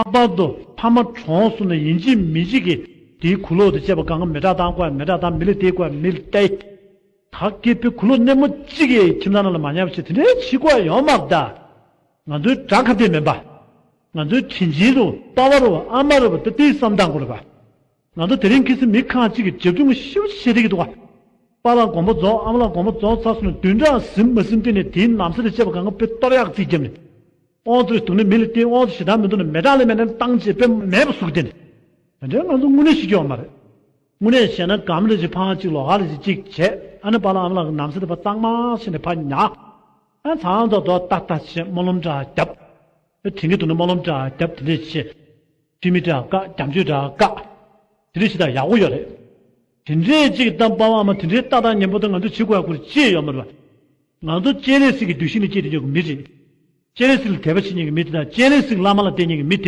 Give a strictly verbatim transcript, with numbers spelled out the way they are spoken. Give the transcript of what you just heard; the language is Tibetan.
ལྷག་པར་དུ་ཕ་མ་གྲོངས་སོང་ན་ཡིན་གཅིག་མིན་གཅིག་གིས་དེའི་གུ་ལོག་དེ་བཅད་པ་གང་ག་མེ་སྲེག་བཏང་དགོས་མེ་སྲེག་བཏང་། མི་ལ་སྟེར་དགོས་མི་ལ་སྟེར། ད་སྐྱེས་པའི་གུ་ལོག་སྣེ་མོ་གཅིག་གིས་ཁྱིམ་ཚང་ནང་ལ་མ་ཉར་བ་བྱས་དེ་འདྲའི་བྱེད་དགོས་ཡོད་མ་རེད་ད། ང་ཚོའི་དགྲ་ཁ་གཏད་མིན་པ། ང་ཚོའི་དྲིན་ཆེན་རུ་པ་ཕ་རུ་ཨ་མ་རུ་བ་དེ་ལྟའི་བསམ་སྟངས་དགོས་རེད་པ། ང་ཚོ་དེ་རིང་ཁ་སང་མི་ཁག་ཅིག་གིས་འཇབ་རྒོལ་ཞེ་པོ་བྱེད་བསྡད་ཀྱི་འདུག་ག་པ་ལགས་དགོངས་པ་རྫོགས། ཨ་མ་ལགས་དགོངས་པ་རྫོགས་ཚར་སོང་ན་བདུན་ཕྲག་ཟིན་མ་ཟིན་སྟེང་ནས་དེའི་ན་བཟའ་དེ་བཅད་པ་གང་ག་དཔེ་གཏོར་ཡག་རྩིས་བརྒྱབ་ནས། དབང་དུ་སྡུག་ན་མི་ལ་སྟེར། དབང་དུ་ཞེ་དྲག་མི་འདུག་ན་མེ་སྲེག་ལས་མེད་ན་བཏང་བྱས་དཔེ་མེད་པ་བཟོ་གི་བསྡད་ནས། དེ་འདྲའི་ང་ཚོ་དངོས་གནས་ཤེས་ཀྱི་ཡོད་མ་རེད། དངོས་གནས་བཤད་ན་སྒམ་རེ་ཅིག་ཕར་གཅིག་ལོགས་ཀ་རེ་ཅིག་གཅིག་བྱས། ཨ་ནི་པ་ལགས་ཨ་མ་ལགས་ཀྱི་ན་བཟའ་དེ་ཕར་གཙང་མ་བྱས་ནས་ཕར་ཉར། ཨ་ཚང་ཐོག་ཐོག་ཏག་ཏག་བྱས་སྨོན་ལམ་འདྲ་བརྒྱབ། དྲན་གྱི་འདུག་ན་སྨོན་ལམ་འདྲ་བརྒྱབ། དེ་འདྲས་བྱས། ཁྲིམས་མེད་འདྲ་བཀག་རྒྱབ་ཆོས་འདྲ་བཀག་དེ་འདྲས་བྱས་ད་ཡག་པོ་ཡོད་རེད། དེ་འདྲས་ཅིག་ད་པ་ཕ་ཨ་མ་དེ་འདྲའི་ཏག་ཏག་ཉན་པོ་ད་ང་ཚོ་བྱེད་དགོས་ཡག་ཁུར་ཅི་ཡོད་མ་རེད་པ། ང་ཚོ་སྤྱན་རས་གཟིགས་ཀྱི་གདུལ་ཞིང་ལ་སྐྱེས་བསྡད་ཡོད་ཀྱི་མི་རེད། སྤྱན་རས་གཟིགས་ལ་དད་པ་བྱེད་མཁན་གྱི་མི་དེ་དང་སྤྱན་རས་གཟིགས་བླ་མ་ལ་བརྟེན་མཁན་གྱི་མི་དེ།